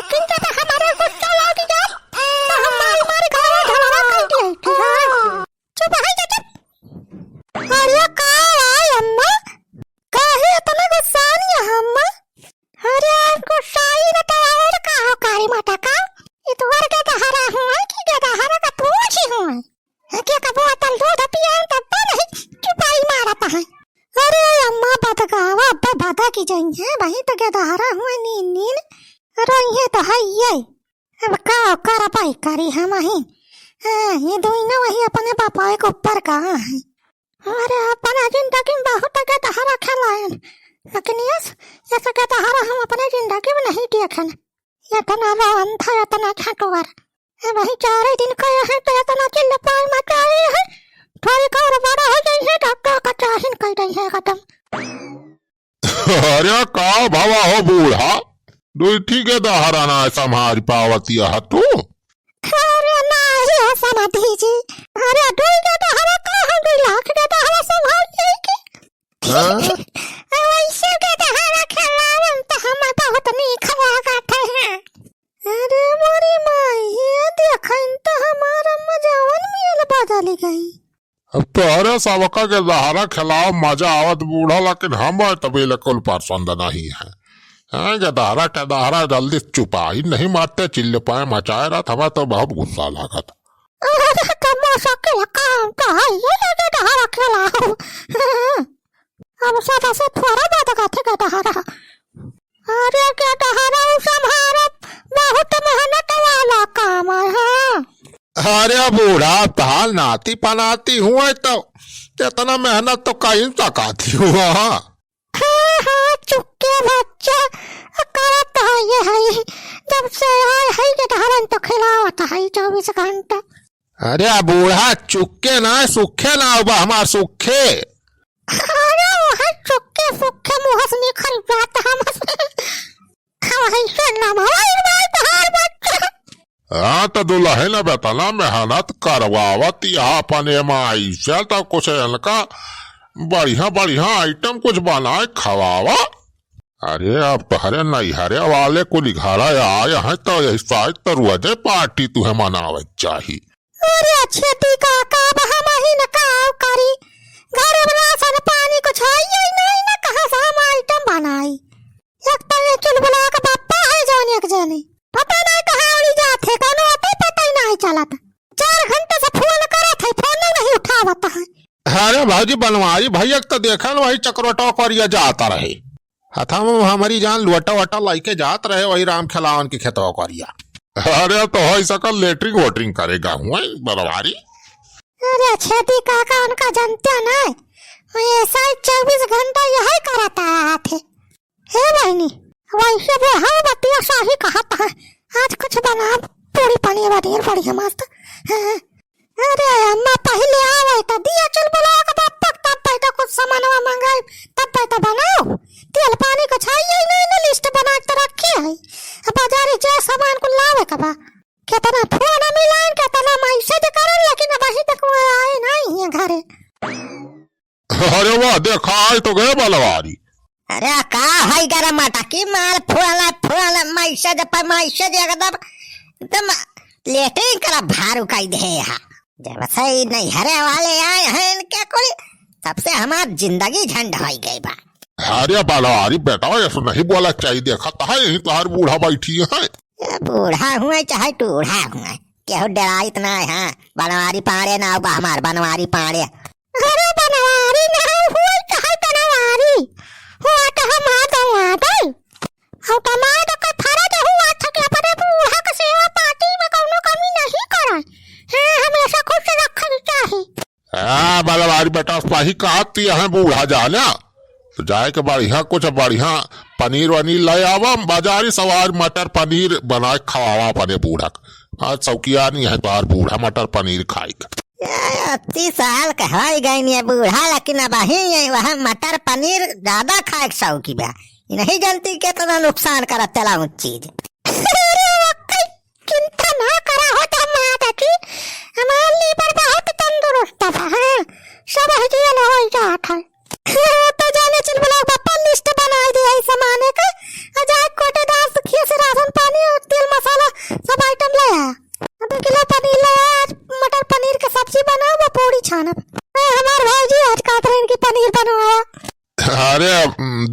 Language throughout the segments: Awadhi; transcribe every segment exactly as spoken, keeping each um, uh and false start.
किंतु तो हमारे गुस्सा लाग जाए, तो हम मारी मारी घरवा झगड़ा कर दिए, ठीक है? चुप है, चुप। अरे का है अम्मा? काहे इतना गुस्सान है अम्मा? अरे आप गुस्साई न तो और का हो कारी माता का? इतवार के दहरा हुआ कि के दहरा का पूछी हुआ? के कबो अतल दूध पियान तब तो नहीं चुपाई मारत है। अरे अम्मा बदगावा अब्बा बदा की जइहे, वही तो के दहरा हुआ नीन नीन। रोइहे तो है ये। अब का करबै करी हमहिन? हाँ, ये दुइनो वही अपने बापाए के ऊपर का है। अरे, अपना जिंदगी में बहुत के दहरा खेलायन, लेकिन यस, यस के दहरा हम अपने जिंदगी में नहीं देखन। इतना रोअन था, इतना छटुअर। ए, वही चारे दिन का है तो इतना चिल्लपाई मचाई है। थोड़ी और बड़ा हो जाई है, डॉक्टर का चाहिन कह रही है खत्म। अरे का भवा हो बूढ़ा, दुई ठी के दहरा ना संभाल पावतिया ह तू? अरे नाही हो समधी जी, अरे दुई के दहरा का हम दुई लाख के दहरा संभाल लेई की? हाँ? वैसे के दहरा खेलावन तो हम बहुत नीक लागत है। अरे मोरी माई, ये देखइन तो हमार अम्मा जवन मेल बदल गई। अब तोहरे सबका के दहरा खेलाव मजा आवत बूढ़ा, लेकिन हम तबे ले कुल पसंद नहीं है। हैं, के दहरा के दहरा जल्दी चुपाई नहीं मारते, चिल्लपाए मचाए रहत, हमें तो बहुत गुस्सा लागत। अरे, तो मुश्किल काम तो है, ये के दहरा खेलाव। अब सब ऐसे थोड़ा बात करते के दहरा। अरे के दहरा उ संभारब बहुत मेहनत वाला काम है, हाँ। अरे बूढ़ा, तहार नाती पनाती हुआ तो इतना मेहनत तो कहीं सकाती हुआ। हाँ, हाँ, चुक्के बच्चा, करत है ये है, जब से आए है ये दहरन तो खिलावत है चौबीस घंटा। अरे बूढ़ा, चुक्के ना, सुखे ना बा हमार सुखे। अरे वह चुक्के सुक्के मुँह से निकल जात हमसे। वही के नाम हवाई बात हर बच्चा। हाँ, तो दुल्हन अब इतना मेहनत करवावत यहाँ अपने माई से, तो कुछ इनका बढ़िया बढ़िया आइटम कुछ बनाए खवावा। अरे, अब तोहरे नैहरे वाले कुल घरा आए हैं, तो यही साइज तो रोजे पार्टी तुहे मनावे के चाही। अरे, छेदी काका, अब हमहिन का करी? घरे में राशन पानी कुछ है ही नहीं, ना कहाँ से हम आइटम बनाई। एक तले चुलबुला के बापा है जौन एक जने। पता नहीं कहाँ उड़ी जात है, कौनो अते पता ही नहीं चलत। चार घंटे से फोन करत है, फोन नहीं उठावत है। अरे भौजी, बनवारी भैया के तो देखन वही चकरोटवा करिया जात रहे। हथवा में हमारी जान लोटा वोटा लइके जात रहे, वही राम खेलावन के खेतवा करिया। अरे तो होई सकल लेटरिंग वोटरिंग करेगा हुआ बनवारी। अरे छेदी काका उनका जानते ना, वो ऐसा ही चौबीस घंटा यही करता है। हे बहिनी, वैसे वो हाँ बतिया सही कहत है। आज कुछ बनाब पूरी पनीर वनीर बढ़िया मस्त। हाँ। अरे अम्मा, पहिले आवे त दिया चुलबुला के बापक, तब पैदा कुछ सामानवा मंगाई, तब पैदा बनाओ। तेल पानी कुछ है ही नहीं, ना लिस्ट बना के रखे है। अब बाजारे जा सामान को लावे के बा। कितना फोन मिलान, कितना मैसेज करन, लेकिन अबही तक वो आए नहीं है घरे। अरे वाह, देखा, आए तो गए बलवारी। अरे का है गरम आटा की माल फुआला फुआला मैसेज पर मैसेज एकदम, एकदम लेटरिन कर भारू कई दे हा। जब से ई नैहरे वाले आए हैं इनके कुल, तब से हमार जिंदगी झंड होई गई बा। अरे बलवारी बेटा, ऐसा नहीं बोला चाहिए, देखा तो है यहीं तोहार बूढ़ा बैठी है। ये बूढ़ा हुए चाहे टूढ़ा हुए, केहू डराइत ना है। हाँ, बनवारी पाड़े नाव बा हमार, बनवारी पाड़े। अरे बनवारी नाव हुए चाहे बनवारी, हुआ तो हम आ गए, आ गए। और कमाल का फर्ज हुआ था कि अपने बूढ़ा के सेवा पाती में कौनो कमी नहीं करे। हाँ, हमेशा खुश रखे के चाही। हाँ, बलवारी बेटा, सही कहत ही है बूढ़ा जाना। तो जाए के बढ़िया, कुछ बढ़िया पनीर वनीर ले आवा, बाजारी सवार मटर पनीर बना के खवावा अपने बूढ़ा के। आज शौकिया नहीं है तोहार बूढ़ा मटर पनीर खाए के। ए, अस्सी साल के हो गए ये बूढ़ा, लेकिन अबही ये वह मटर पनीर ज्यादा खाए के शौकी बा। ई नहीं जानती कितना नुकसान करत चला उ चीज। अरे, ओकर चिंता ना करा हो तो माता जी, हमार लीवर बहुत तंदुरुस्त बा, हाँ, सब है जेल हो जात है। हाँ, तो जाने चुलबुला बापा लिस्ट बनाई दे है सामाने का, आ जाए कोटेदार से खिया से राशन पानी और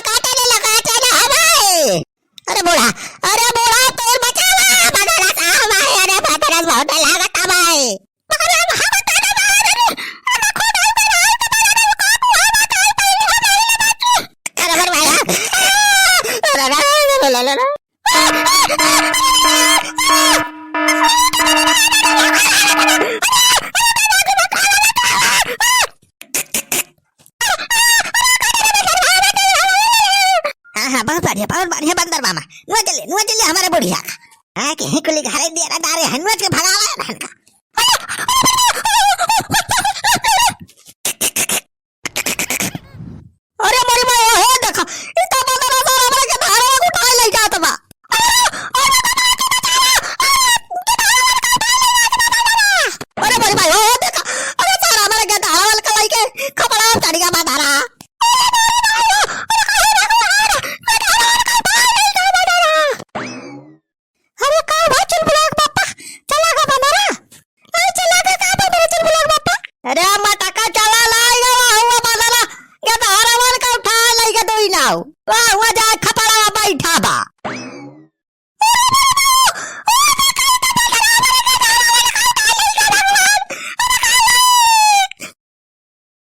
लकाटे ने, लकाटे ने, हाँ भाई। अरे बूढ़ा, अरे बूढ़ा, तू बचावा, बदला सा हमारे, अरे बदला बहुत लागत है भाई। अरे हम हवा ताजा बाहर, अरे, अरे खोदाई पे रहा, तो बड़ा रे को को हवा ताई पे नहीं हो जाई ले बाकी। अरे मर भाई, अरे, अरे, अरे, अरे, अरे, अरे। हाँ, हाँ, बहुत बढ़िया, बहुत बढ़िया बंदर मामा। नुआ चले, नुआ चले हमारे बुढ़िया का। हाँ, कि ही कुली घरे दिया ना डारे, हनुआ के भगावा है धन का। अरे मोरी माई, ओहे देखा, ई तो बंदर सारा हमरा के धारा उठाए ले जात बा। अरे, अरे, अरे, अरे मोरी माई, ओहे देखा, अरे सारा हमरा के धारा वाला कलाई के खपड़ा चढ़ गया बा धारा। अरे का बा चुलबुला के पापा? चला गा बंदरा? अरे चला गा का बा मेरे चुलबुला के पापा? अरे मटका चला लाई गा हुआ बंदरा। ये तो हरावन का उठा लाई गा दो ही नाव। वाह, हुआ जा